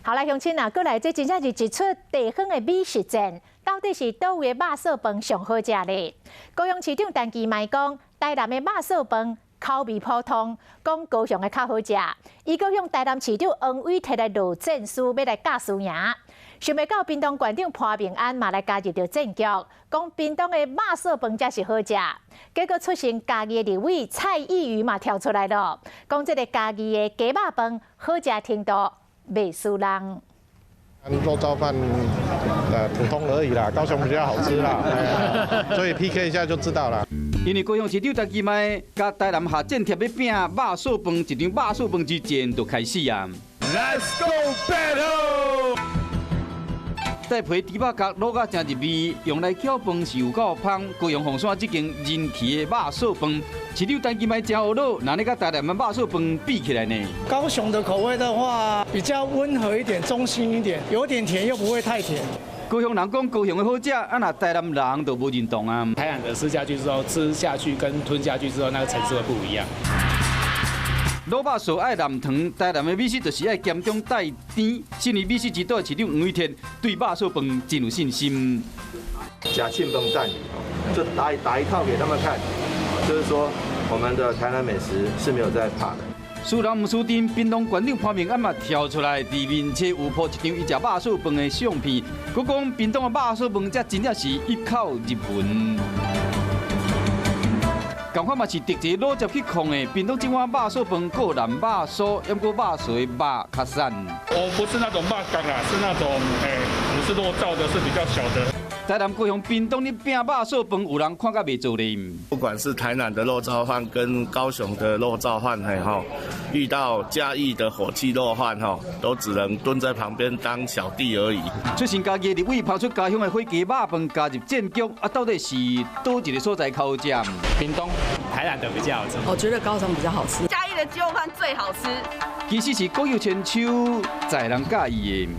好來，鄉親啊，閣來這真正是一出地方的美食戰，到底是佗位的肉燥飯上好食咧？高雄市長陳其邁講，台南的肉燥飯口味普通，講高雄的較好食。伊閣向台南市長黃偉提來落戰書，欲來教輸贏。想袂到屏東縣長潘孟安嘛來加入著戰局，講屏東的肉燥飯才是好食。結果出身嘉義的立委蔡易餘嘛跳出來了，講這个嘉義的雞肉飯好食程度袂輸人。肉燥飯普通而已啦，高雄比較好吃啦，所以 PK 一下就知道了。因為高雄市長陳其邁佮台南下戰帖欲拚肉燥飯，一場肉燥飯之戰就開始啊！Let's go battle！帶皮豬肉角滷甲誠入味，用來攪飯是有夠芳。高雄鳳山這間人氣的肉燥飯，市長陳其邁誠懊惱，哪咧佮台南的肉燥飯比起來呢？高雄的口味的話，比較溫和一點，中性一點，有點甜又不會太甜。高雄人講高雄的好食，啊若台南人就無認同啊。台南的吃下去之後，吃下去跟吞下去之後，那個層次會不一樣。滷肉燥愛鹹糖，台南的美食就是愛鹹中帶甜。身為美食之都的市長黃偉哲對肉燥飯真有信心。呷凊飯等魚，就打打一套給他們看，就是說我們的台南美食是沒有在怕的。輸人毋輸陣，屏東縣長潘孟安嘛跳出來，佇面冊有 po 一張伊食肉燥飯的相片，閣講屏東的肉燥飯才真正是一口入魂。仝款嘛是特一個滷汁去控的，屏東這碗肉燥飯閣有淋肉酥，毋過肉燥的肉較散。我不是那種肉乾啦，是那種我們是肉燥的，是比較小的。台南、高雄、屏東咧拚肉燥飯，有人看甲袂做咧。不管是台南的肉燥飯跟高雄的肉燥飯，嘿吼，遇到嘉義的火雞肉飯，吼，都只能蹲在旁邊當小弟而已。出身嘉義的立委拋出家鄉的火雞肉飯加入戰局，啊，到底是佗一个所在較好食？屏東、台南的比較好吃。我覺得高雄比較好吃。嘉義的雞肉飯最好吃。其實是各有千秋，在人佮意的。